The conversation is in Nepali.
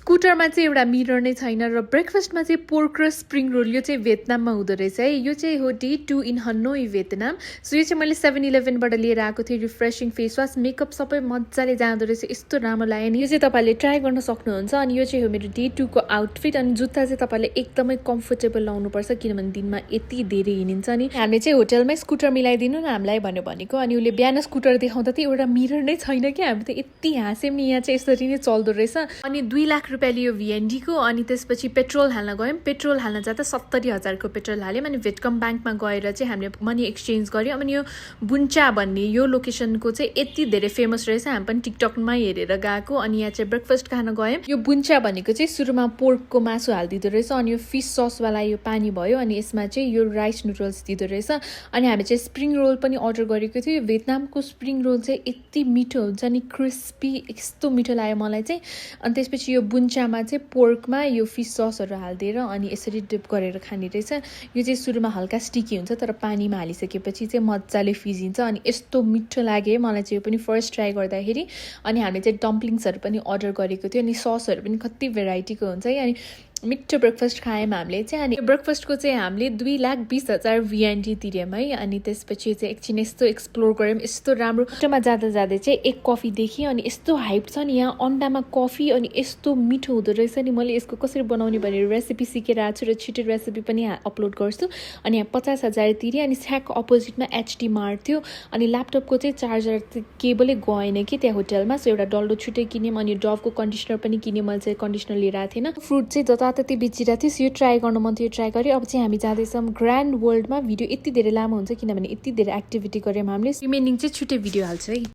स्कुटरमा चाहिँ एउटा मिरर नै छैन र ब्रेकफास्टमा चाहिँ पोर्क र स्प्रिङ रोल यो चाहिँ भियतनाममा हुँदो रहेछ है। यो चाहिँ हो day 2 in Hanoi Vietnam. So यो चाहिँ मैले 7-Elevenबाट लिएर आएको थिएँ। रिफ्रेसिङ फेस वास, मेकअप सबै मजाले जाँदो रहेछ, यस्तो राम्रो लाग्यो नि। यो चाहिँ तपाईँले ट्राई गर्न सक्नुहुन्छ। अनि यो चाहिँ हो मेरो डे 2 को आउटफिट। अनि जुत्ता चाहिँ तपाईँले एकदमै कम्फर्टेबल लाउनुपर्छ किनभने दिनमा यति धेरै हिँडिन्छ नि। हामीले चाहिँ होटलमै स्कुटर मिलाइदिनु न हामीलाई भनेको। अनि उसले बिहान स्कुटर देखाउँदा चाहिँ एउटा मिरर नै छैन कि हामी त यति हाँस्यौँ नि। यहाँ चाहिँ यसरी नै चल्दो रहेछ। अनि 2 लाख रुपियाँ लियो VND को। अनि त्यसपछि पेट्रोल हाल्न गयौँ। पेट्रोल हाल्न जाँदा 70,000 को पेट्रोल हाल्यौँ। अनि भेटकम ब्याङ्कमा गएर चाहिँ हामीले मनी एक्सचेन्ज गऱ्यौँ। अनि यो बुन्चा भन्ने यो लोकेसनको चाहिँ यति धेरै फेमस रहेछ, हामी पनि टिकटकमै हेरेर गएको। अनि यहाँ चाहिँ ब्रेकफास्ट खान गयौँ। यो बुन्चा भनेको चाहिँ सुरुमा पोर्कको मासु हालिदिँदो रहेछ। अनि यो फिस ससवाला यो पानी भयो। अनि यसमा चाहिँ यो राइस नुडल्स दिँदो रहेछ। अनि हामी चाहिँ स्प्रिङ रोल पनि अर्डर गरेको थियो। भियतनामको स्प्रिङ रोल चाहिँ यति मिठो हुन्छ नि, क्रिस्पी, यस्तो मिठो लाग्यो मलाई चाहिँ। अनि त्यसपछि यो बुन्चामा चाहिँ पोर्कमा यो फिस ससहरू हालिदिएर अनि यसरी डिप गरेर खाने रहेछ। यो चाहिँ सुरुमा हल्का स्टिकी हुन्छ तर पानीमा हालिसकेपछि चाहिँ मजाले फिजिन्छ। अनि यस्तो मिठो लाग्यो मलाई चाहिँ। यो पनि फर्स्ट ट्राई गर्दाखेरि। अनि हामीले चाहिँ डम्प्लिङ्सहरू पनि अर्डर गरेको थियो। अनि ससहरू पनि कति भेराइटीको हुन्छ है। अनि मिठो ब्रेकफास्ट खायौँ हामीले चाहिँ। अनि ब्रेकफास्टको चाहिँ हामीले 2,20,000 VND तिर्यौँ है। अनि त्यसपछि चाहिँ एकछिन यस्तो एक्सप्लोर गऱ्यौँ। यस्तो राम्रो बाटोमा जाँदा जाँदै चाहिँ एक कफी देखेँ। अनि यस्तो हाइप छ नि यहाँ अन्डामा कफी। अनि यस्तो मिठो हुँदो रहेछ नि। मैले यसको कसरी बनाउने भनेर रेसिपी सिकेर आएको छु र छिटो रेसिपी पनि अपलोड गर्छु। अनि यहाँ 50,000 तिरेँ। अनि स्याक अपोजिटमा HD मार्ट थियो। अनि ल्यापटपको चाहिँ चार्जर केबलै गएन कि त्यहाँ होटलमा। सो एउटा डल्लो छुट्टै किन्यौँ। अनि डभको कन्डिसनर पनि किन्यौँ। मैले चाहिँ कन्डिसनर लिएर आएको थिएन। फ्रुट चाहिँ जताततै बेचिरहेको थियो। यो ट्राई गर्न मन थियो, ट्राई गरेँ। अब चाहिँ हामी जाँदैछौँ ग्रान्ड वर्ल्डमा। भिडियो यति धेरै लामो हुन्छ किनभने यति धेरै एक्टिभिटी गऱ्यौँ हामीले। रिमेनिङ चाहिँ छुट्टै भिडियो हाल्छु है।